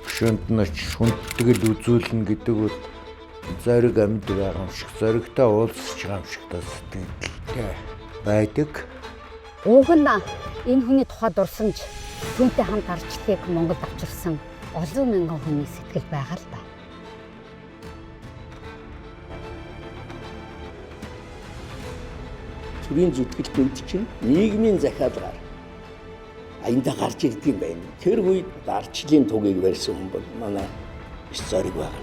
Гүшүүнд нь очиж хүндэтгэл үзүүлнэ гэдэг бол зориг амьд байгаа юм шиг, зоригтой уулзч байгаа юм шиг та сэтгэлтэй байдаг. Уг нь энэ хүний тухай дурсамж түүнтэй хамт арчлалыг Монголд авчирсан олон мянган хүний сэтгэл байгаа л да. Төрийн зүтгэлт үед чинь нийгмийн захиалгаар аяндаа гарч ирдэг юм байна. Тэр үед арчлалын тугийг барьсан хүн бол манай их зориг байна.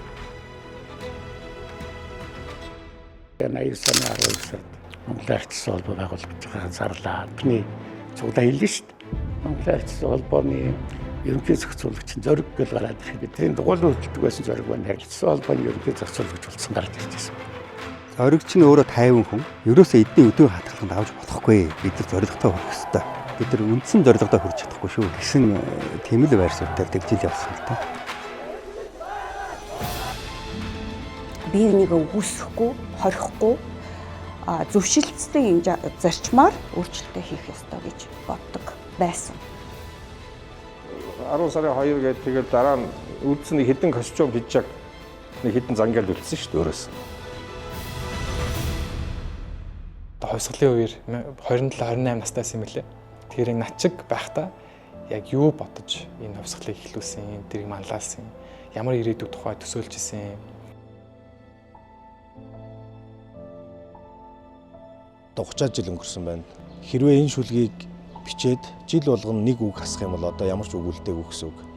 89 оны 12 сард Монголын ардчилсан холбоо байгуулагдаж байгаа зарлаа. Бидний цуглаа хэллээ шүү дээ. Монголын ардчилсан холбооны ерөнхий зохицуулагч нь Зориг гэж гараад ирэх. Бидний дугуйлан хөдөлдөг байсан Зориг байна. Ардчилсан холбооны ерөнхий зохицуулагч болсон гарч ирж байсан. Зориг чинь өөрөө 50 хүн. Ерөөсөө эдний өдөө хатгаланд авч болохгүй. Бид нар зорилготой хүрэх ёстой. Бид нар үндсэн зорилгодоо хүрч чадахгүй шүү гэсэн тийм л байр суурьтай тэгжил явсан л та. Бие биенийг үгүйсэхгүй, хорихогүй зөвшилцдэг юм зарчмаар өөрчлөлтөө хийх ёстой гэж боддог байсан. 10 сарын 2 гээд тэгэл дараа нь үлдсэн нэг хэдэн костюм пиджак нэг хэдэн зангаал үлдсэн шүү дээ өөрөөс. Хувьсгалын үеэр 27 28 настайс юм лээ. Тэгэхээр над чиг байхдаа яг юу бодож энэ хувьсгалыг эхлүүлсэн, тэрийг манлайлсан, ямар ирээдүйг тухай төсөөлж исэн. 30 жил өнгөрсөн байна. Хэрвээ энэ шүлгийг бичээд жил болгоно нэг үг хасах юм бол одоо ямар ч үг үлдээгүй гэсэн үг.